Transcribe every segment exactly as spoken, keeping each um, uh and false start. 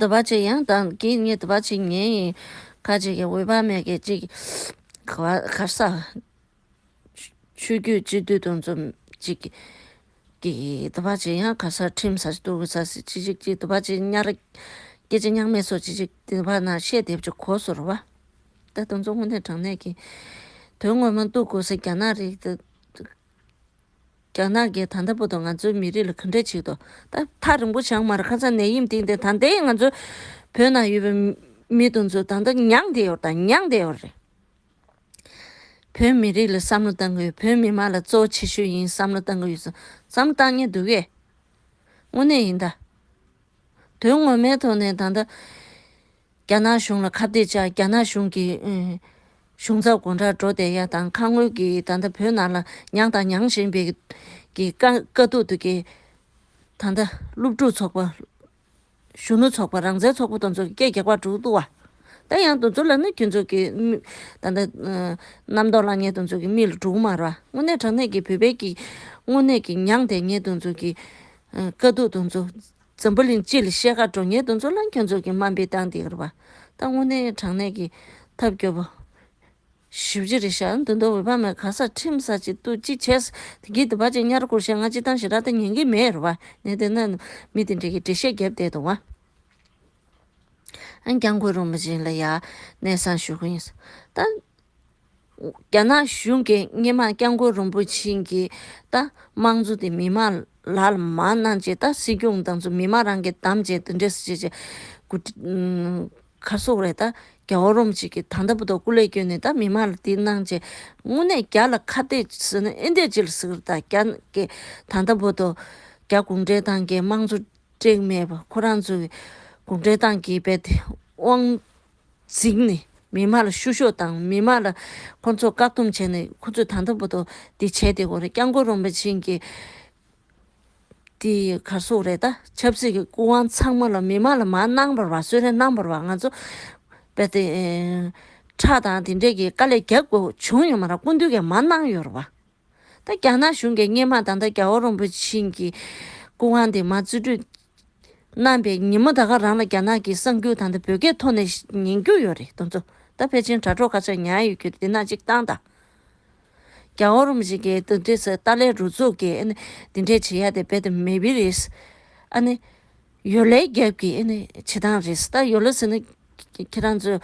དུ་བ་ཅིག་ཡང་དང་གིན་ངས་དུ་བ་ཅིག་ཉན་ཡིན། ཁ་ཅིག་གི་འོས་འབབ་མེད་མཁན་ཅིག་ག་ག་ས་ཆོས་བརྒྱུད་སྤྱི་འཐུས་དེ་ཚོ་ཅིག་གི་དུ་བ་ཅིག་ཡང་ག་ས་ཁྲིམས་ས་ཅིག་ཏུ་གི་ས་ཅིག་ཅིག་ཅིག་དུ་བ་ཅིག་ཉར་སྐད་ཆ་ཉག་མེད་སོགས་ཅིག་ཅིག་དུ་བ་ན་བཤད་དེབ་ཅིག་གོ་སོང་ར་བ། ད་དེ་ཚོ་དངོས་གནས་དྲང་གནས་ཀྱི་དོན་ངོ་མ་གཏུག་དགོས་ས་རྒྱ་ནག་རིགས་དེ། རྒྱ་ནག་གིས་ད་ལྟ་བར་དུ་ང་ཚོའི་མི་རིགས་ལ་ག་འདྲ་བྱེད་དོ། ད་ཐག་རིང་པོ་བྱུང་མ་རེད། ཁ་སང་ནད་ཡམས་སྟེང་དེ་ད་ལྟའི་ང་ཚོ་བོད་ནང་ཡོད་པའི་མི་དེ་ཚོ་ད་ལྟ་མྱངས་བསྡད་ཡོད་རེད། ད་མྱངས་བསྡད་ཡོད་རེད། བོད་མི་རིགས་ལ་བསམ་བློ་གཏང་གི་ཡོད། བོད་མི་མང་ལ་གཙོ་བོ་ཆེ་ཤོས་ཡིན་བསམ་བློ་གཏང་གི་ཡོད་ས་བསམ་བློ་གཏང་མཁན་འདུག་གས། དངོས་གནས་ཡིན་ད། དོན་ངོ་མའི་ཐོག་ནས་ད་ལྟ་རྒྱ་ནག་གཞུང་ལ་ཁ་གཏད་བཅག་རྒྱ་ནག་གཞུང་གི་ཨེ་གཞུང་ཚབ་དགོང་དྲག་འགྲོ་བསྡད་ཡ་དང་ཁ་སྔོན་གྱི་ད་ལྟ་བོད་ནང་ལ་མྱངས་དང་མྱང་བཞིན་པའི་གི་དཀའ་དཀའ་སྡུག་དེ་གི་ད་ལྟ་སློབ་ཕྲུག་ཚོགས་པ་གཞོན་ནུ་ཚོགས་པ་རང་བཙན་ཚོགས་པ་དེ་ཚོ་གི་སྐད་རྒྱག་པ་འགྲོ་གི་འདུག་བ། ད་ཡང་དེ་ཚོ་ལ་ནི་ཁྱོད་ཚོ་གི་མི་ད་ལྟ་ཨ་རྣམ་རྟོག་ལངས་མཁན་དེ་ཚོ་གི་མིག་ལ་འགྲོ་གི་མ་རེད་བ། དངོས་གནས་དྲང་གནས་ཀྱི་བོད་པའི་གི་དངོས་གནས་ཀྱི་མྱངས་བསྡད་མཁན་དེ་ཚོ་གི་ཨ་དཀའ་སྡུག་དེ་ཚོ། འཛམ་བུ་གླིང་སྤྱི་ལ་བཤད་ག་འགྲོ་མཁན་དེ་ཚོ་ལ་ཁྱོད་ཚོ་གི་དམའ་འབེབས་བཏང་བསྡད་ཀྱི་རེད་པ། ད་དངོས་གནས་དྲང་གནས་ཀྱི་ཐབས་སྐྱོ་པོ་ཞེ་པོ་ཅིག་རེད་ཤག་འདི་འདྲ་འོས་འབབ་མེད་ག་ས་ཁྲིམས་ས་ཅིག་ཏུ་ཅི་བྱས་དེ་གི་དུ་བ་ཅིག་ཉར་དགོས་ཤག་ང་སྤྱིར་བཏང་ཞེ་དྲག་ད་ཉན་གི་མེད་རེད་པ། ནས་དེ་ན་མི་དེ་འདྲ་གི་འགྲེལ་བཤད་བརྒྱབ་བསྡད་འདུག་བ། ཨ་སྐྱབས་མགོན་རིན་པོ་ཆེ་ལ་ཡ་གནས་སྟངས་ཞུ་གི་ཡིན། ད། རྒྱ་ནག་གཞུང་གིས་སྔོན་མ་སྐྱབས་མགོན་རིན་པོ་ཆེ་གི་ད་དམངས་གཙོ་དེ་མི་མང་ལག་ལ་མར་གནང་བྱས། ད་སྲིད་སྐྱོང་དེ་ཚོ་མི་མང་རང་གིས་བདམས་བྱས་དེ་འདྲས་སེ་བྱས་བྱས་གུ་ཁ་སོག་རེད། ད་རྒྱལ་བ་རིན་པོ་ཆེ་གིས་ད་ལྟ་བར་དུ་སྐུ་ལས་བསྐྱོན་ནས་ད་མི་མང་ལ་དེ་གནང་བྱས། དངོས་གནས་རྒྱ་ལ་ཁ་གཏད་ཟེར་ན་ཨེ་འདྲས་ཅིག་ལ་ཟེར་གི་རེད། ད་རྒྱ་གིས་ད་ལྟ་བར་དུ་རྒྱ་གུང་ཁྲན་ཏང་གིས་དམངས་གཙོ་སྤྲད་མེད་པ། ཁོ་རང་ཚོས་གུང་ཁྲན་ཏང་གིས་རྦད་དེ་དབང་འཛིན་ནས་མི་མང་ལ་བཤུ་གཞོག་དང་མི་མང་ལ་ཁོ་ཚོ་བཀག་སྡོམ་བྱས་ནས་ཁོ་ཚོས་ད་ལྟ་བར་དུ་འདི་བྱས་བསྡད་ཡོད་རེད། སྐྱབས་མགོན་རིན་པོ་ཆེ་གིས་དེ་ག་སོག་རེད། ད་ཆབ་སྲིད་ཀྱི་སྐུ་དབང་ཚང་མ་ལ་མི་མང་ལ་མར་གནང་བ་རེད་པ། གསོལ་རས་གནང་བ་རེད་པ། ང་ཚོ་རྦད་དེ་ཁྲག་དང་དེ་འདྲས་ཀྱི་དཀའ་ལས་རྒྱག་དགོས་བྱུང་ཡོད་མ་རེད། སྐུ་མདུན་གྱིས་མར་གནང་ཡོད་རེད་པ། ད་རྒྱ་ནག་གཞུང་གིས་སྔོན་མ་ད་ལྟ་རྒྱལ་བ་རིན་པོ་ཆེ་གི་སྐུ་དབང་དེ་མར་རྩིས་སྤྲོད་གནང་པའི་ཉིན་མོ་ད་ག་རང་ལ་རྒྱ་ནག་གི་གསར་འགྱུར་དང་དེ་བོད་སྐད་ཐོག་ནས་ཉན་རྒྱུ་ཡོད་རེད། དེ་ཚོ་ད་ཕལ་ཆེར་དྲ་གྲོགས་ཁ་ཤས་ཉན་ཡོད་རྒྱུ་དེ་ན་གཅིག་བཏང་དང་། རྒྱལ་བ་རིན་པོ་ཆེ་གིས་དེ་འདྲས་སེ་ཏཱ་ལའི་རུ་ཚོགས་ཀྱིས་ཨ་ནི་དེ་འདྲས་བྱེད་ཡ་དེ་རྦད་དེ་མེད་པ་རེད། ཨ་ནི། ཡོ་ལའི་རྒྱབ་ཀྱི་ཨ་ནི་བྱེད་སྟངས་རེད། ད་ཡོ་ལ་ཟེར་ན་ཁྱེད་རང་ཚོ་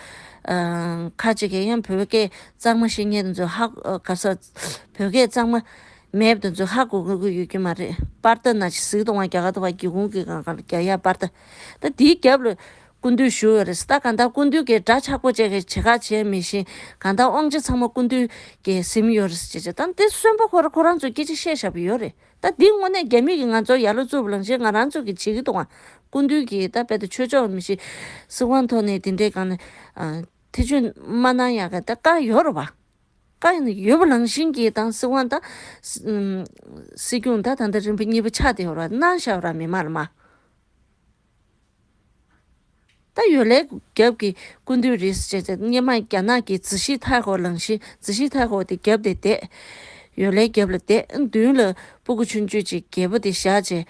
ཨ་ཁ་ཅིག་གིས་ཡང་བོད་སྐད་གཙང་མ་ཤེས་མཁན་དེ་ཚོ་ཧ་ག་ས་བོད་སྐད་གཙང་མ་མེད་པ་དེ་ཚོ་ཧ་གོ་གོ་གི་ཡོད་ཀྱི་མ་རེད། པར་ཏ་ན་ཅིག་གཟིགས་དང་བ། རྒྱ་གར་དུ་བ་སྒེའུ་ཁུང་གི་སྒང་ག་ལ་རྒྱག་ཡ་པར་ཏ། ད་དེའི་རྒྱབ་ལ་སྐུ་མདུན་བཞུགས་ཡོད་རེད། ད་གང་ལྟར་སྐུ་མདུན་གྱིས་འདྲ་ཆགས་པོ་བྱས་ཀྱི་བྱེད་ཁ་བྱས་མི་ཤེས། གང་ལྟར་དབང་ཆ་ཚང་མ་སྐུ་མདུན་གྱིས་ཟིན་ཡོད་རེད་ཅེས་བྱས། ད་འདི་གསོན་པོ་ཁོ་ར་ཁོ་རང་ཚོས་སྐད་ཆ་བཤད་བཞག་པ་ཡོད་རེད། ད་འདི་དངོས་གནས་རྒྱ་མི་གིས་ང་ཚོར་ཡ་ལོ་བཙུགས་པ་ལངས་བྱས་ང་རང་ཚོ་གིས་བྱེད་ཀྱི་འདུག་ག་སྐུ་མདུན་གྱིས་ད་རྦད་དེ་ཆོས་ཕྱོགས་མི་ཤེས་སྲིད་དབང་ཐོག་ནས་དེ་འདྲའི་སྒང་ནས་ཨ་ཐེ་བྱུས་མ་གནང་ཡག་གི་ད་བཀའ་ཡོད་རེད་པ། བཀའ་ཡིན་ན་ཡོད་པ་ལངས་ཤིང་གིས་དང་སྲིད་དབང་ད་སྲིད་སྐྱོང་ད་ད་ལྟ་རིམ་པ་གཉིས་པ་ཆགས་བསྡད་ཡོད་རེད། གནང་བཞག་ར་མི་མང་ལ་མ། ད་ཡོ་ལའི་རྒྱབ་ཀྱི་སྐུ་མདུན་རེད་ཟེར་བྱས་སྔོན་མ་རྒྱ་ནག་གི་ཛི་ཤི་ཐའེ་ཧོ་ལངས་ཤིང་ཛི་ཤི་ཐའེ་ཧོ་དེ་རྒྱབ་དེ་བསྡད། ཡོ་ལའི་རྒྱབ་ལ་བསྡད། མདུན་ལ་སྤུ་གུ་ཆུང་ཆུང་ཅིག་རྒྱལ་པོ་དེ་བཞག་བྱས།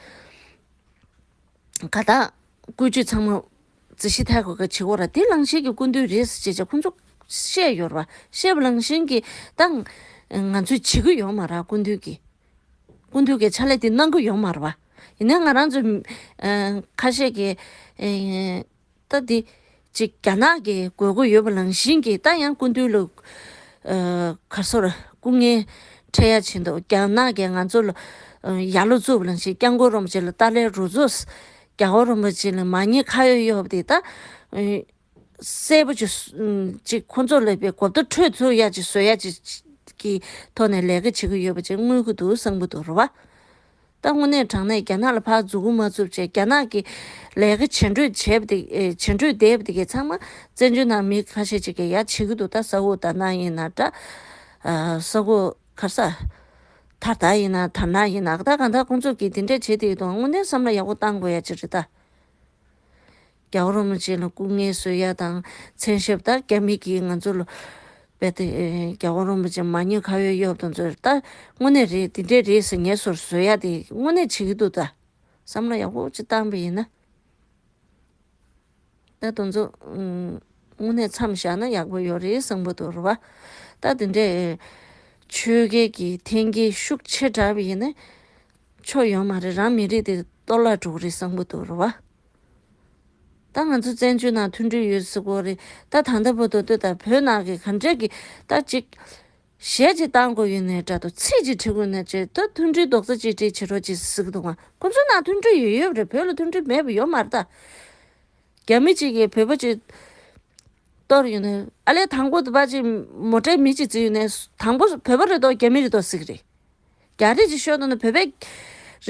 ག་ད་བཀོད་ཇུས་ཚང་མ་ཛི་ཤི་ཐའེ་ཧོ་ག་བྱེད་དགོས་ར། དེ་ལངས་ཤིང་གི་སྐུ་མདུན་རེད་ཟེར་བྱས་བྱས་ཁོང་ཚོ་བཤད་ཡོད་ར་བ། བཤད་པ་ལངས་ཤིང་གི་ད་ང་ཚོས་བྱེད་ཀྱི་ཡོད་མ་ར། སྐུ་མདུན་གྱིས། སྐུ་མདུན་གྱིས་ཕྱག་ལས་དེ་གནང་གི་ཡོད་མ་རེད་པ། ཡིན་ནའི་ང་རང་ཚོ་ཨ་ཁ་ཤས་ཀྱིས་ཨ་ད་འདི་ཅིག་རྒྱ་ནག་གིས་དགོས་མཁོ་ཡོད་པ་ནང་བཞིན་གྱི་ད་ཡང་སྐུ་མདུན་ལ་ཨ་ག་སོ་ར་སྐུ་ངལ་འཕྲད་ཡ་བྱེད་འདུག་རྒྱ་ནག་གིས་ང་ཚོ་ལ་ཨ་ཡ་ལོ་བཙུགས་པ་ནང་བཞིན་སྐྱབས་མགོན་རིན་པོ་ཆེ་ལ་ཏཱ་ལའི་རུ་ཚོགས། རྒྱལ་བ་རིན་པོ་ཆེ་ལ་མ་ཉེས་ཁ་གཡོགས་གཡོགས་པ་དེ་ད་ཨ། གསལ་པོ་ཅིག་ཅིག་ཁོ་ཚོ་ལ་དཔེ་གོ་བརྡ་འཕྲོད་ཚུགས་ཡ་ཅིག་བཟོ་ཡ་ཅིག་གི་ཐོག་ནས་ལས་ཀ་བྱེད་ཀྱི་ཡོད་པ་ཅིག་མངོན་གྱི་འདུག་བསམ་གྱི་འདུག་རེད་བ། ད་དངོས་གནས་དྲང་གནས་རྒྱ་ནག་ལ་ཕར་མཛུབ་གུ་མ་བཙུགས་བྱས་རྒྱ་ནག་གི་ལས་ཀ་བྱེད་འགྲོས་བྱས་པ་དེ་བྱེད་འགྲོས་བསྡད་པ་དེ་གའི་ཚང་མ་བཙན་བྱོལ་ནང་མི་ཁ་ཤས་ཅིག་གིས་ཡ་བྱེད་ཀྱི་འདུག་ད་ས་འོག་ད་ན་ཡིན་ན་འདྲ། ས་འོག་ག་རེ་ཟ། ད་ད་ཡིན་ན་ད་ན་ཡིན་ན་ད་གང་ལྟར་ཁོང་ཚོ་གིས་དེ་འདྲས་བྱེད་བསྡད་ཀྱི་འདུག་དངོས་གནས་བསམ་བློ་ཡག་པོ་བཏང་དགོས་ཡ་ཅིག་རེད་ད། རྒྱལ་བ་རིན་པོ་ཆེ་ལ་སྐུ་ངལ་གསོ་ཡ་དང་མཚན་ཞབས་ད་རྒྱ་མི་གིས་ང་ཚོ་ལ་རྦད་དེ་རྒྱལ་བ་རིན་པོ་ཆེ་མ་ཉེས་ཁ་གཡོགས་གཡོགས་དང་ཚོ་ད་དངོས་གནས་རེད། དེ་འདྲས་རེད་ཟེར་ངེས་སོར་བཟོ་ཡ་དེ་དངོས་གནས་བྱེད་ཀྱི་འདུག་ད་བསམ་བློ་ཡག་པོ་ཅིག་བཏང་པ་ཡིན་ན། ད་དེ་ཚོ་ཨུམ། དངོས་གནས་མཚམས་བཞག་ན་ཡག་པོ་ཡོད་རེད་བསམ་གྱི་འདུག་རེད་བ། ད་དེ་འདྲས་ཆོལ་ཁའི་གི་འཐེན་འཁྱེར་ཤུགས་ཆེ་དྲགས་པ་ཡིན་ན་ཆོ་ཡོད་མ་རེད། རང་མི་རིགས་དེ་གཏོར་བརླག་འགྲོ་གི་རེད་བསམ་གྱི་འདུག་རེད་བ། ད་ང་ཚོ་བཙན་བྱོལ་ནང་མཐུན་སྒྲིལ་ཡོད་ཟེར་གྱི་རེད། ད་ད་ལྟ་བར་དུ་ལྟོས་དང་བོད་ནང་གི་ག་འདྲས་ཀྱི་ད་ཅིག་གཞས་ཅིག་བཏང་དགོས་ཡོད་ནའི་འདྲ་འདུག་ཚིག་ཅིག་བྲི་དགོས་ནའི་ཅིག་ད་མཐུན་སྒྲིལ་རྡོག་རྩ་གཅིག་སྒྲིལ་བྱེད་རོགས་ཅེས་ཟེར་གྱི་འདུག་ང་ཁོ་ཚོ་ནང་མཐུན་སྒྲིལ་ཡོད་ཡོད་རེད། བོད་ལ་མཐུན་སྒྲིལ་མེད་པ་ཡོད་མ་རེད་ད། རྒྱ་མི་གཅིག་གིས་བོད་པ་གཅིག་གཏོར་ཡོད་ནའི་ཨ་ལས་དང་པོ་དེ་པ་གཅིག་མོ་ཊའི་མི་གཅིག་བརྫིས་ཡོད་ནའི་དང་པོ་བོད་པ་རེད་དོ་རྒྱ་མི་རེད་དོ་ཟེར་གྱི་རེད། རྒྱ་རིགས་ཀྱིས་ཤོད་དོ་ན་བོད་པ་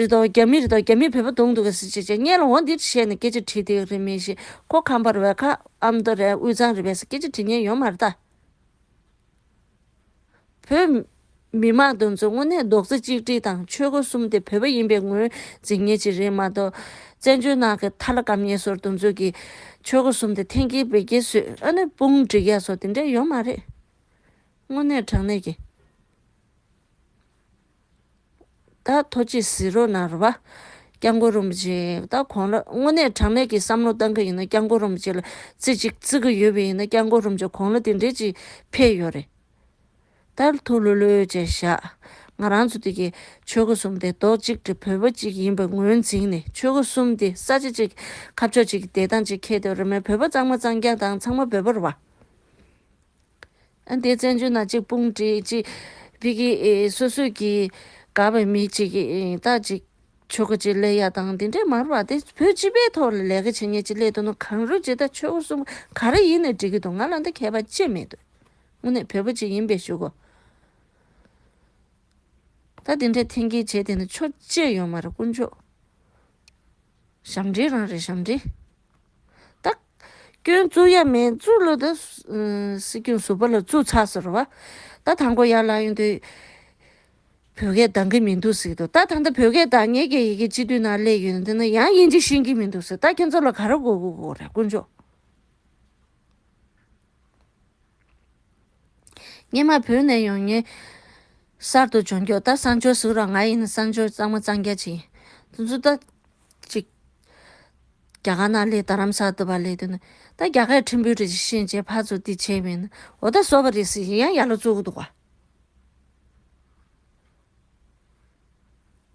རེད་དོ་རྒྱ་མི་རེད་དོ་རྒྱ་མི་བོད་པ་བརྡུངས་འདུག་ག་ཟེར་བྱས་བྱས་སྔོན་ལ་འོ་འདི་བཤད་ནས་སྐད་ཆ་དྲིས་བསྡད་ཀྱི་རེད་མི་ཞིག་ཁོ་ཁམས་པ་རེད་པས་ཁ་ཨ་མདོ་རེད་དབུས་གཙང་རེད་པས་ཟེར་སྐད་ཆ་དྲི་མཁན་ཡོད་མ་རེད་ད། བོད་མི་མང་དེ་ཚོ་དངོས་གནས་རྡོག་རྩ་གཅིག་སྒྲིལ་དང་ཆོལ་ཁ་གསུམ་དེ་བོད་པ་ཡིན་པའི་ངོས་འཛིན་མཁན་ཅིག་རེད་མ་གཏོགས། བཙན་བྱོལ་ནང་གི་ཐ་ལ་བཀབ་མཁན་ཚོ་དེ་ཚོ་གིས་ཆོལ་ཁ་གསུམ་དེ་འཐེན་འཁྱེར་བེད་སྐྱེལ་བཟོས་ཨ་ནི་དཔུང་སྒྲིག་ཡག་ཚོ་དེ་འདྲ་ཡོད་མ་རེད། དངོས་གནས་དྲང་གནས་ཀྱི། ད་ཐུགས་རྗེ་གཟིགས་རོགས་གནང་རོགས་པ། སྐྱབས་མགོན་རིན་པོ་ཆེ་ད་གོང་ལ་དངོས་གནས་དྲང་གནས་ཀྱི་བསམ་བློ་བཏང་གི་ཡིན་ན་སྐྱབས་མགོན་རིན་པོ་ཆེ་ལ་རྩེ་གཅིག་བརྩི་གི་ཡོད་པ་ཡིན་ན་སྐྱབས་མགོན་རིན་པོ་ཆེ་གོང་ལ་དེ་འདྲས་ཅིག་ཕེབས་ཡོད་རེད། ད་ཐུགས་ལྷོད་ལྷོད་བྱས་བཞག་ང་རང་ཚོ་དེ་གའི་ཆོལ་ཁ་གསུམ་དེ་རྡོག་གཅིག་སྒྲིལ་བོད་པ་གཅིག་ཡིན་པའི་ངོས་འཛིན་ནས་ཆོལ་ཁ་གསུམ་དེ་ས་ཆ་གཅིག་ཁ་ཕྱོགས་གཅིག་གི་བདེ་ཐང་གཅིག་འཁྱེར་བསྡད་རེད་མོད་བོད་པ་གཙང་མ་གཙང་རྐྱང་དང་ཚང་མ་བོད་པ་རེད་བ། ཨ་འདི་བཙན་བྱོལ་ནང་གཅིག་དཔུང་སྒྲིག་གཅིག་ཕ་གི་ཨེ་སོ་སོས་ཀྱི་དགའ་བའི་མི་གཅིག་གི་ཨེ་ད་གཅིག་ཆོལ་ཁ་གཅིག་སླེབས་ཡ་དང་འདི་འདྲས་མ་རེད་བ། དེ་བོད་སྤྱི་པའི་ཐོག་ལ་ལས་ཀ་བྱེད་མཁན་གཅིག་སླེབས་འདུག་ན་གང་རུང་གཅིག་ད་ཆོལ་ཁ་གསུམ་ག་རེ་ཡིན་ནའི་འགྲིག་གི་འདུག་ང་ལ་འདི་ཁྱད་པར་ཅི་མེད་འདུག་དངོས་གནས་བོད་པ་གཅིག་ཡིན་པའི་གཞུག་གུ། ད་འདི་འདྲས་འཐེན་འཁྱེར་བྱས་དེ་ནི་ཆོ་ཅི་ཡོད་མ་རེད་དཀོན་མཆོག་ཞབས་འདྲེན་རང་རེད་ཞབས་འདྲེན། ད་སྐྱོན་བཙུགས་ཡ་མེད་བཙུགས་ལ་ད་སྲིད་སྐྱོང་ཟུར་པ་ལ་བཙུགས་ཚར་ཟེར་བ། ད་དང་པོ་ཡར་ལངས་ཡོང་དུས་བོད་སྐད་འདང་གི་མི་འདུག་ཟེར་གྱི་འདུག་ད་ད་ལྟ་བོད་སྐད་འདང་ངེད་ཀྱི་ཡི་གེ་སྤྱི་འཐུས་ནང་སླེབས་ཡོད་ན་དེ་ན་ཡང་དབྱིན་ཇི་ཤེས་ཀྱི་མི་འདུག་ཟེར། ད་ཁྱེད་ཚོ་ལ་ག་རེ་དགོས་དགོས་དགོས་རེད་དཀོན་མཆོག་སྔོན་མ་བོད་ནས་ཡོང་མཁན་གསར་དུ་འབྱོར་མཁན་ད་གསར་འབྱོར་ཟེར་ར་ང་ཡིན་ན་གསར་འབྱོར་གཙང་མ་གཙང་རྐྱང་ཅིག་ཡིན། དེ་ཚོ་ད་ཅིག་རྒྱ་གར་ནང་སླེབས་རྡ་རམ་ས་ལ་འདི་པར་སླེབས་དུས་ན་ད་རྒྱ་གར་ཕྲན་བུ་རེ་ཞིག་ཤེས་བྱས་ཕར་ཚུར་འདི་བྱས་མིན་ན་འོ་ད་བཟོ་པ་རེད་ཟེར་ཡང་ཡར་ལ་བཙུགས་ཀྱི་འདུག་ག་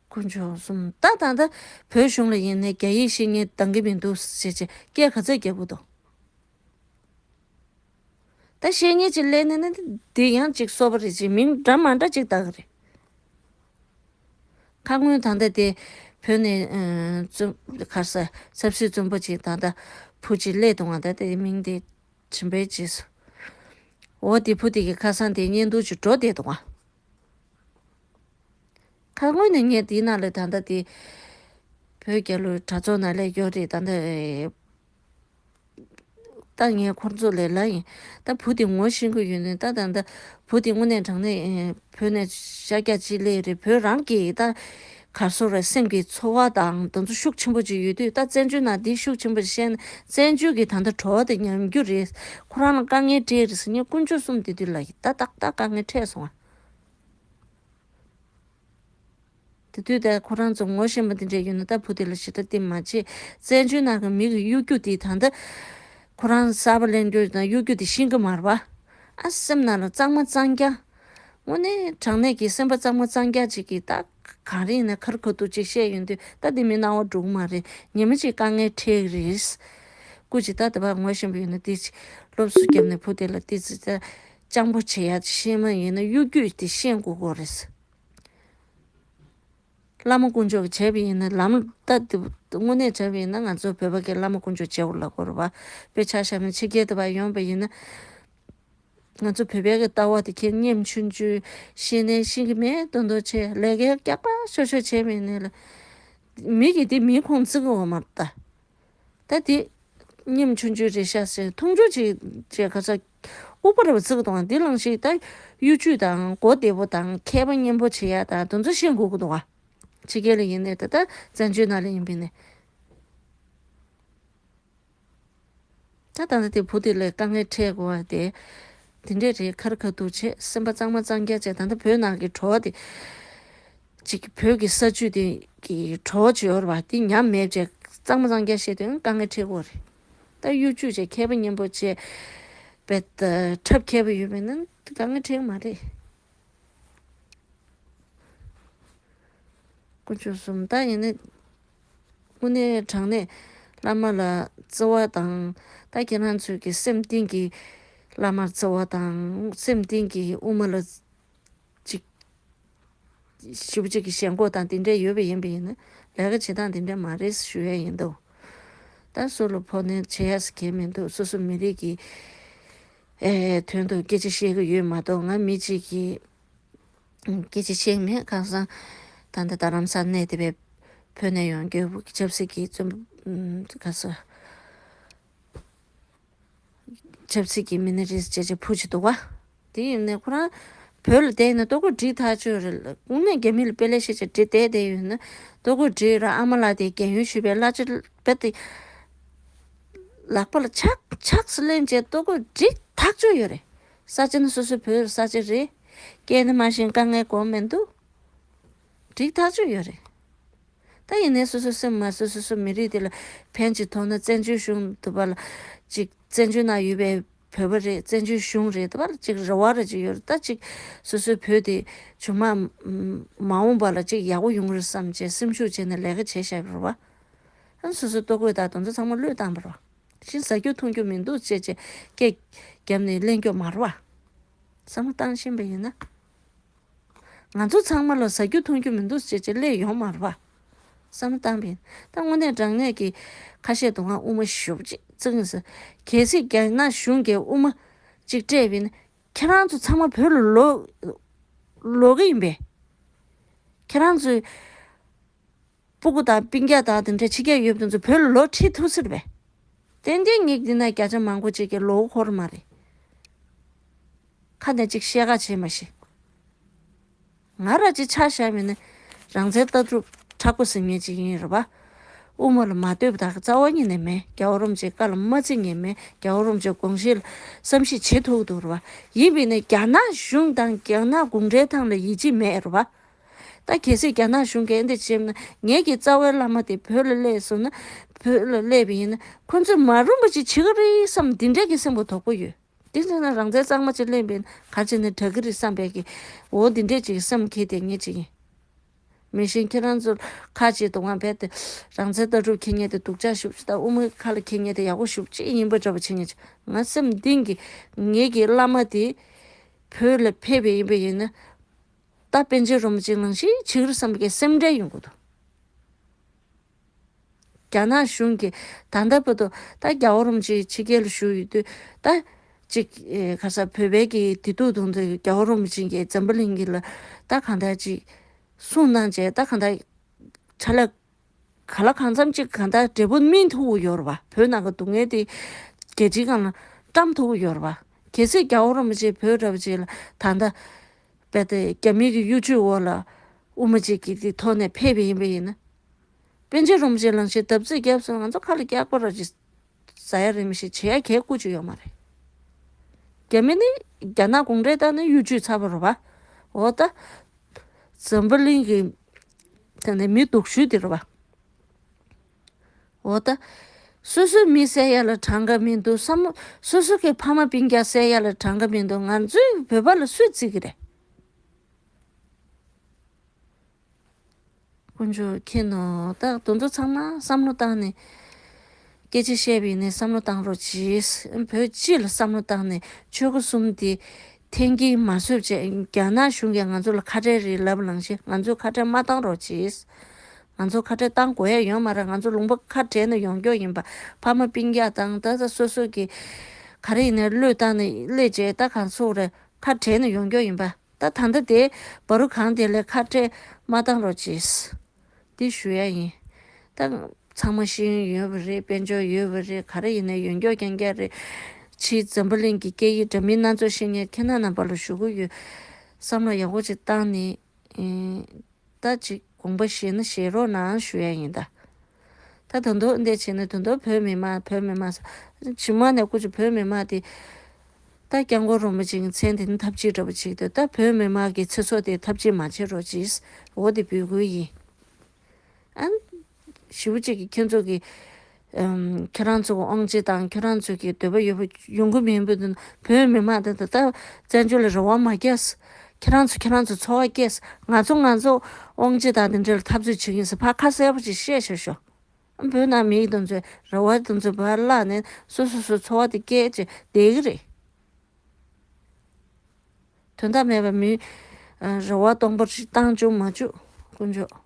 དཀོན་མཆོག་གསུམ། ད་ད་ལྟ་བོད་གཞུང་ལ་ཡིན་ནའི་རྒྱ་ཡིག་ཤེས་མཁན་འདང་གི་མི་འདུག་ཟེར་བྱས་སྐད་ག་ཚོད་རྒྱག་གི་འདུག་ད་བཤད་མཁན་ཅིག་སླེབས་ནས་ནི་འདི་ཡང་ཅིག་སོ་པ་རེད་ཅིག་མིང་འདྲ་མ་འདྲ་ཅིག་བཏགས་ཀྱི་རེད། ཁ་སྔོན་ད་ལྟ་དེ་བོད་ནས་ཨ་བཙུན་ག་རེ་ཟ་ཆབ་སྲིད་བཙོན་པ་ཅིག་ད་ལྟ་བུ་ཅིག་སླེབས་འདུག་ག་ད་དེ་མིང་དེ་དྲན་པའི་རྗེས་སུ། འོ་དེ་བུ་དེ་གི་ཁ་སང་དེ་བརྙན་ཐུང་ཅིག་འགྲོ་བསྡད་འདུག་ག་ཁ་སྔོན་ནས་ངས་དེའི་ནང་ལ་ད་ལྟ་དེ་བོད་རྒྱལ་ལོའི་གྲྭ་ཚོགས་ནང་སླེབས་ཡོད་རེད། ད་ལྟ་ད་ངས་ཁོང་ཚོ་ལ་ལབ་ཡིན། ད་བུ་དེ་ངོ་ཤེས་ཀྱི་ཡོད་ནི་ད་ད་ད་བུ་དེ་དངོས་གནས་དྲང་གནས་བོད་ནས་ཤར་རྒྱག་ཅིག་སླེབས་རེད། བོད་རང་གི་ད་ག་རེ་ཟེར་རེད་སེམས་ཀྱི་ཚོར་བ་དང་དེ་ཚོ་ཤུགས་ཆེན་པོ་ཅིག་ཡོད་དུས་ད་བཙན་བྱོལ་ནང་འདི་ཤུགས་ཆེན་པོ་ཅིག་བཤད་ན་བཙན་བྱོལ་གྱི་ད་ལྟ་བྲོ་བ་དེ་ཉམས་རྒྱུ་རེད། ཁོ་རང་ལ་དཀའ་ངལ་འཕྲད་རེད་ཟེར་ངས་དཀོན་མཆོག་གསུམ་དེ་དུས་ལ་ད་ཏག་ཏག་དཀའ་ངལ་འཕྲད་སོང་ང་། དེ་དུས་ད་ཁོ་རང་ཚོ་ངོ་ཤེས་པ་དེ་འདྲ་ཡོད་ན་ད་བུ་དེ་ལ་ཞེ་དྲག་བསྟུན་མ་བྱེད། བཙན་བྱོལ་ནང་གི་མི་གི་གཡོ་སྒྱུ་དེ་ད་ལྟ་ཁོ་རང་གསར་པ་གླེང་རྒྱུ་དང་གཡོ་སྒྱུ་དེ་ཤེས་ཀྱི་མ་རེད་པ། ཨ་སེམས་ནང་ལ་གཙང་མ་གཙང་རྐྱང་། དངོས་གནས་དྲང་གནས་ཀྱི་སེམས་པ་གཙང་མ་གཙང་རྐྱང་ཅིག་གིས་ད་གང་རེད་ན་ཁར་ཁ་ཐུག་ཅིག་བཤད་ཡོང་དུས་ད་དེ་མི་སྣང་བ་འགྲོ་གི་མ་རེད། ཉི་མ་ཅིག་དཀའ་ངལ་འཕྲད་ཀྱི་རེད། སྐུ་མཁྱེན་ད་དེ་བ་ངོ་ཤེས་པ་ཡོད་ན་དེ་ཅིག་སློབ་གསོ་བརྒྱབ་ནས་བུ་དེ་ལ་ཏི་ཙི་ད་སྤྱང་པོ་བྱེད་ཡ་ཤེས་མ་ཡིན་ན་གཡོ་སྒྱུ་དེ་ཤེས་དགོས་ཀྱི་རེད། བླ་མ་དཀོན་མཆོག་གིས་བྱས་པ་ཡིན་ན་ལམ་ད་དེ་དངོས་གནས་བྱས་པ་ཡིན་ན་ང་ཚོ་བོད་པ་གི་བླ་མ་དཀོན་མཆོག་བྱེད་དགོས་ལབ་དགོས་རེད་པ། དཔེ་ཆ་བཞག་ན་ཕྱི་རྒྱལ་དུ་བ་ཡོང་པ་ཡིན་ན་ང་ཚོ་བོད་པའི་གི་ལྟ་བ་དེ་ཁྱེད་སྙེམས་ཆུང་ཆུང་ཤེས་ནས་ཤེས་ཀྱི་མེད་མདོག་མདོག་བྱས་ལས་ཀའི་སྐྱག་པ་ཤོར་ཤོར་བྱས་མེད་ནས་ལ་མི་གིས་དེ་མི་ཁུངས་བརྩི་གི་ཡོད་མ་རེད་ད། ད་དེ་སྙེམས་ཆུང་ཆུང་རེད་ཤག་ཟེར་མཐོང་ཆུང་ཅིག་བྱས་ག་ས་ལྐུགས་པ་རེད་པ་བརྩི་གི་འདུག་ག་འདི་གླེང་གཞི་ད་གཡོ་ཇུས་དང་གོ་བདེ་པོ་དང་མཁས་པ་སྙན་པོ་བྱེད་ཡ་དང་དེ་ཚོ་ཤེས་དགོས་ཀྱི་འདུག་ག་ཕྱི་རྒྱལ་ལ་ཡིན་ནའི་ད་ལྟ་བཙན་བྱོལ་ནང་ལ་ཡིན་པ་ཡིན་ནའི། ད་ད་ལྟ་དེ་བུ་དེ་ལ་དཀའ་ངལ་འཕྲད་དགོས་པ་དེ་དེ་འདྲས་རེད། ཁར་ཁ་ཐུག་བྱས་སེམས་པ་གཙང་མ་གཙང་རྐྱང་བྱས་ད་ལྟ་བོད་ནང་གི་བྲོ་བ་དེ་ཅིག་བོད་ཀྱི་ས་བཅུད་དེ་གི་བྲོ་བ་ཅིག་ཡོད་རེད་པ། དེ་ཉམས་མེད་བྱས་གཙང་མ་གཙང་རྐྱང་བཤད་དུས་དཀའ་ངལ་འཕྲད་དགོས་རེད། ད་གཡོ་ཇུས་བྱས་མཁས་པ་སྙན་པོ་བྱས་པའི་ཐབས་མཁས་པ་ཡོད་པས་ན་དཀའ་ངལ་འཕྲད་མ་རེད། དཀོན་མཆོག་གསུམ། ད་ཡིན་ན་དངོས་གནས་དྲང་གནས་བླ་མ་ལ་བརྩེ་བ་དང་། ད་ཁྱེད་རང་ཚོས་ཀྱི་སེམས་གཏིང་གི་བླ་མར་བརྩེ་བ་དང་། སེམས་གཏིང་གི་དབུ་མ་ལ་ཅིག་ཞེ་པོ་ཅིག་གི་ཞེན་ཁོག་དང་དེ་འདྲ་ཡོད་པ་ཡིན་པ་ཡིན་ན་ལས་ཀ་བྱེད་སྟངས་དེ་འདྲ་མ་རེད་ཞུ་ཡ་ཡིན་འདུག་ད་སུ་ལ་ཕོག་ནས་བྱེད་ཡ་ཟེར་མཁན་མི་འདུག་སོ་སོ་མི་རིགས་ཀྱི་ཨེ་དོན་དུ་སྐད་ཆ་བཤད་ཀྱི་ཡོད་མ་གཏོགས། ང་མི་གཅིག་གིས་སྐད་ཆ་བཤད་མེད། ཁ་སང་ད་ལྟ་རྡ་རམ་ས་གནས་དེ་བས་བོད་ནས་ཡོང་རྒྱུ་ཆབ་སྲིད་ཀྱི་བཙོན་པ་ག་ས་ཆབ་སྲིད་ཀྱི་མི་སྣ་རེད་ཅེས་ཅེས་ཕུ་ཅི་འདུག་བ། དེ་ཡིན་ནས་ཁོ་རང་བོད་ལ་བསྡད་ན་ལྟོ་གོས་སྒྲིག་ཐག་ཆོད་རེད། དངོས་གནས་རྒྱ་མི་ལ་དཔེ་ལེགས་ཤེས་ཅིག་སྒྲིག་བསྡད་བསྡད་ཡོད་ན་ལྟོ་གོས་སྒྲིག་ར། ཨ་མ་ལགས་དེ་རྒན་ཡོལ་ཞུས་པའི་གླ་ཆ་རྦད་དེ་ལག་པ་ལ་ཆག་ཆག་སུ་ལེན་བྱས་ལྟོ་གོས་སྒྲིག་ཐག་ཆོད་ཡོད་རེད། ས་ཆ་ནི་སོ་སོའི་བོད་ས་ཆ་རེད། སྐྱེས་ནི་མ་ཤེས་དཀའ་ངལ་གོ་མི་འདུག་སྒྲིག་ཐག་ཆོད་ཡོད་རེད། ད་ཡིན་ནའི་སོ་སོ་སེམས་མ་སོ་སོ་སོ་མི་རིགས་དེ་ལ་ཕན་ཅིག་ཐོགས་ན། བཙན་བྱོལ་གཞུང་དུ་བ་ལ་ཅིག་བཙན་བྱོལ་ནང་ཡོད་པའི་བོད་པ་རེད། བཙན་བྱོལ་གཞུང་རེད། དུ་བ་ལ་ཅིག་རེ་བ་རེ་ཅིག་ཡོད་རེད། ད་ཅིག་སོ་སོའི་བོད་དེ་ཇོ་མ་མ་འོངས་པ་ལ་ཅིག་ཡག་པོ་ཡོང་རེད་བསམ་བྱས་སེམས་ཤུགས་བྱས་ནས་ལས་ཀ་བྱས་བཞག་པ་རེད་བ། ཨ་སོ་སོའི་ལྟོ་གོས་དང་དེ་ཚོ་ཚང་མ་བློས་བཏང་པ་རེད་བ། གཞན་ཟ་རྒྱུ་འཐུང་རྒྱུ་མི་འདུག་ཅེས་ཅེས་སྐད་བརྒྱབ་ནས་གླེང་རྒྱུ་མ་རེད་བ། བསམ་བློ་བཏང་ཤེས་པ་ཡིན་ན། ང་ཚོ་ཚང་མ་ལ་ཟ་རྒྱུ་འཐུང་རྒྱུ་མི་འདུག་ཅེས་ཅེས་སླེབས་ཡོང་མ་རེད་པ། བསམ་བློ་བཏང་བས་ད་དངོས་གནས་དྲང་གནས་ཀྱི་ཁ་ཤས་དུ་ང་དབུ་མ་ཞུ་ཅིག་བཙུགས་ཡིན་ཟེར། གལ་སྲིད་རྒྱ་ནག་གཞུང་གིས་དབུ་མ་ཅིག་སྤྲད་པས་ན་ཁྱེད་རང་ཚོ་ཚང་མ་བོད་ལ་ལོག་ལོག་གི་ཡིན་པས། ཁྱེད་རང་ཚོའི་སྤུ་གུ་དང་སྤུན་ཀྱག་དང་དེ་འདྲ་ཕྱི་རྒྱལ་ཡོད་པ་དེ་ཚོ་བོད་ལ་ལོག་ཁྲིད་ཐུབ་ཟེར་བས། ཏན་ཏན་ངས་འདི་ན་བརྒྱ་ཆ་མང་པོ་ཅིག་གི་ལོག་འཁོར་མ་རེད། ཁ་ནས་ཅིག་བཤད་ཁ་བྱེད་མ་ཤེས། ང་ར་ཅིག་ཆ་བཞག་མིན་ན་རང་བཙན་ལྟ་གྲུབ་མཁྲེགས་པོ་ཟིན་མཁན་ཅིག་ཡིན་རེད་པ། དབུ་མ་ལ་མ་ལྟོས་པ་དག་རྩ་བ་ཉིད་ནས་མེད། རྒྱལ་བ་རིན་པོ་ཆེའི་བཀའ་ལ་མ་བརྩི་མཁན་མེད། རྒྱལ་བ་རིན་པོ་ཆེའི་དགོངས་གཞི་ལ་བསམ་གཞིག་བྱེད་ཐུབ་ཀྱི་འདུག་རེད་པ། ཡིན་པས་ན་རྒྱ་ནག་གཞུང་དང་རྒྱ་ནག་གུང་ཁྲན་ཏང་ལ་ཡིད་ཆེས་མེད་རེད་པ། ད་གལ་སྲིད་རྒྱ་ནག་གཞུང་གིས་འདི་བྱས་ན་ངེད་ཀྱི་རྩ་བའི་བླ་མ་དེ་བོད་ལ་སླེབས་སོང་ན། བོད་ལ་སླེབས་པ་ཡིན་ན་ཁོ་ཚོས་མ་རུངས་པ་ཅིག་བྱེད་ཀྱི་རེད་བསམ་འདི་འདྲས་ཀྱི་སེམས་པ་དོག་པོ་ཡོད། དེ་ཚོ་ན་རང་བཙན་གཙང་མ་ཅིག་ལེན་པའི་ག་ཅི་ནས་དྲག་གི་རེད་བསམ་པའི་གི་འོ་འདི་འདྲས་ཅིག་སེམས་ཁྱེར་དེ་ངེད་ཅིག་ཡིན། མི་གཞན་ཁྱེད་རང་ཚོ་ཁ་ཅིག་དུ་ང་བས་ཏེ་རང་བཙན་ལྟ་གྲུབ་ཁྱེར་ཉེ་དེ་སྡུག་ཅག་ཞུགས་ཅིག་དང་དབུ་མའི་ཁ་ལ་ཁྱེར་ཉེ་དེ་ཡག་པོ་ཞུགས་ཅིག་ཡིན་པ་འདྲ་པོ་བྱེད་ངེད་ཅིག་ང་སེམས་གཏིང་གི་ངེད་ཀྱི་བླ་མ་དེ་བོད་ལ་ཕེབས་པ་ཡིན་པ་ཡིན་ན་ད་པཎ་ཆེན་རིན་པོ་ཆེ་ནང་བཞིན་བྱེད་ཀྱི་རེད་བསམ་པའི་སེམས་ཁྲལ་ཡོང་གི་འདུག་རྒྱ་ནག་གཞུང་གིས་ད་ལྟ་བར་དུ་ད་རྒྱལ་བ་རིན་པོ་ཆེ་ཕྱི་རྒྱལ་ལ་བཞུགས་ཡོད་དུས་ད་ཅིག་ཨེ་ག་ས་བོད་པའི་གི་བདེ་སྡུག་དང་དུ་རྒྱལ་བ་རིན་པོ་ཆེ་གིས་འཛམ་བུ་གླིང་གི་ལ་ད་གང་ལྟར་ཅིག་གསུང་གནང་བྱས་ད་གང་ལྟར་ཕྱག་ལས་ག་ལ་གང་འཚམ་ཅིག་གང་ལྟར་འབྲས་བུ་སྨིན་ཐུབ་ཀྱི་ཡོད་རེད་པ། བོད་ནང་གི་སྡུག་བསྔལ་དེ་རྒྱལ་སྤྱིའི་སྒང་ལ་བཀྲམ་ཐུབ་ཀྱི་ཡོད་རེད་པ། གལ་སྲིད་རྒྱལ་བ་རིན་པོ་ཆེ་བོད་འདྲ་པོ་ཅིག་ལ་ད་ལྟ་རྦད་དེ་རྒྱ་མིའི་གི་གཡོ་ཇུས་འོག་ལ་དབུ་མ་ཅིག་གི་དེ་ཐོག་ནས་ཕེབས་པ་ཡིན་པ་ཡིན་ན། པཎ་ཆེན་རིན་པོ་ཆེ་ལང་ཤེས་བརྡབ་གསིག་བརྒྱབ་སོང་། ང་ཚོ་ཁ་ལ་སྐྱག་པ་ར་ཅིག་ཟ་ཡ་རེད་མི་ཤེས། བྱེད་ཡ་གལ་ཀུ་ཅིག་ཡོད་མ་རེད། རྒྱ་མི་ནི་རྒྱ་ནག་གུང་ཁྲན་ཏང་ནི་གཡོ་ཇུས་ཚ་པོ་རེད་པ། འོ་ད་འཛམ་བུ་གླིང་གི་དེ་ནས་མི་སྡུག་ཤོས་དེ་རེད་པ། འོ་ད། སོ་སོའི་མི་བསད་ཡ་ལ་གྲངས་ཀ་མི་འདུག་བསམ་བློ། སོ་སོ་གི་ཕ་མ་སྤུན་ཀྱག་བསད་ཡ་ལ་གྲངས་ཀ་མི་འདུག་ང་ཚོའི་བོད་པ་ལ་སུས་བརྩི་གི་རེད། དཀོན་མཆོག་མཁྱེན་ནོ། ད་དེ་ཚོ་ཚང་མ་བསམ་བློ་བཏང་ནས་སྐད་ཆ་བཤད་པ་ཡིན་ནའི་བསམ་བློ་བཏང་རོགས་གྱིས། བོད་སྤྱི་ལ་བསམ་བློ་བཏང་ནས་ཆོལ་ཁ་གསུམ་དེ་འཐེན་འཁྱེར་མ་བཟོས་བྱས། རྒྱ་ནག་གཞུང་གིས་ང་ཚོ་ལ་ཁ་བྲལ་རེད་ལབ་ལང་ཤེས། ང་ཚོས་ཁ་བྲལ་མ་བཏང་རོགས་གྱིས། ང་ཚོ་ཁ་བྲལ་བཏང་དགོས་ཡ་ཡོད་མ་རེད། ང་ཚོ་ལུང་པ་ཁ་བྲལ་ནས་ཡོང་རྒྱུ་ཡིན་པ། ཕ་མ་སྤུན་ཀྱག་དང་ད་ལྟ་སོ་སོ་གི་ག་རེ་ཡིན་ནའི་བློས་བཏང་ནས་སླེབས་བྱས་ད་གང་སོག་རེད། ཁ་བྲལ་ནས་ཡོང་རྒྱུ་ཡིན་པ། ད་ད་ལྟ་དེ་བ་རུ་གང་དེ་ལས་ཁ་བྲལ་མ་བཏང་རོགས་གྱིས། འདི་ཞུ་ཡ་ཡིན། ད་ཚང་མ་ཤེས་ཡོན་ཡོད་པ་རེད། དཔལ་འབྱོར་ཡོད་པ་རེད། ག་རེ་ཡིན་ནའི་ཡོད་རྒྱུ་རྐྱང་རྐྱང་རེད། ཕྱིའི་འཛམ་བུ་གླིང་གི་སྐད་ཡིག་འདྲ་མིན་སྣ་ཚོགས་ཤེས་མཁན་ཁྱེད་རྣམ་པ་ལ་ཞུ་གི་ཡོད། བསམ་བློ་ཡག་པོ་ཅིག་བཏང་ནས། ཨེ། ད་ཅིག་དགོངས་པ་བཞེས་ན་བཞེས་རོགས་གནང་ཞུ་ཡ་ཡིན་ད། ད་དོན་དུ་འདི་བྱས་ན་དོན་དུ་བོད་མི་མང་བོད་མི་མང་ཟེར། ཕྱི་མ་ནས་སྐུ་མཁྱེན་བོད་མི་མང་དེ། ད་སྐྱབས་མགོན་རིན་པོ་ཆེ་གི་མཚན་དེ་ནི་ཐབས་ཇུས་འདྲ་པོ་ཅིག་འདུག་ད་བོད་མི་མང་གི་ཚེ་སྲོག་དེ་ཐབས་ཇུས་མ་བྱེད་རོགས་གྱིས། འོ་དེ་འབོད་སྐུལ་ཡིན། ཨན། ཞེ་པོ་ཅིག་གིས་ཁྱེད་ཚོ་གི་ ཨམ། ཁྱེད་རང་ཚོ་གི་དབང་ཆ་དང་ཁྱེད་རང་ཚོ་གི་འདོད་པ་ཡོད་པ་ཡོང་གི་མིན་པ་དེ། བོད་མི་མང་དེ་ད་ལྟ་བཙན་བྱོལ་ལ་རེ་བ་མ་སྐྱེས། ཁྱེད་རང་ཚོ་ཁྱེད་རང་ཚོ་འཚོ་བ་སྐྱེས། ང་ཚོ་ང་ཚོ་དབང་ཆ་དང་དེ་འདྲ་ལ་འཐབ་རྩོད་བྱེད་ཀྱི་ཡིན་ཟེར་ཕར་ཁ་གསལ་པོ་ཅིག་བཤད་ཤོག་ཤོག་བོད་ནང་མི་དེ་ཚོའི་རེ་བ་དེ་ཚོ་ཕར་བརླག་ནས་སོ་སོ་སོའི་འཚོ་བ་དེ་སྐྱེལ་བྱས་བསྡད་ཀྱི་རེད། དོན་དག་མེད་པ་མི། ཨ། རེ་བ་སྟོང་པ་ཞིག་བཏང་བཅུག་མ་བཅུག་དཀོན་མཆོག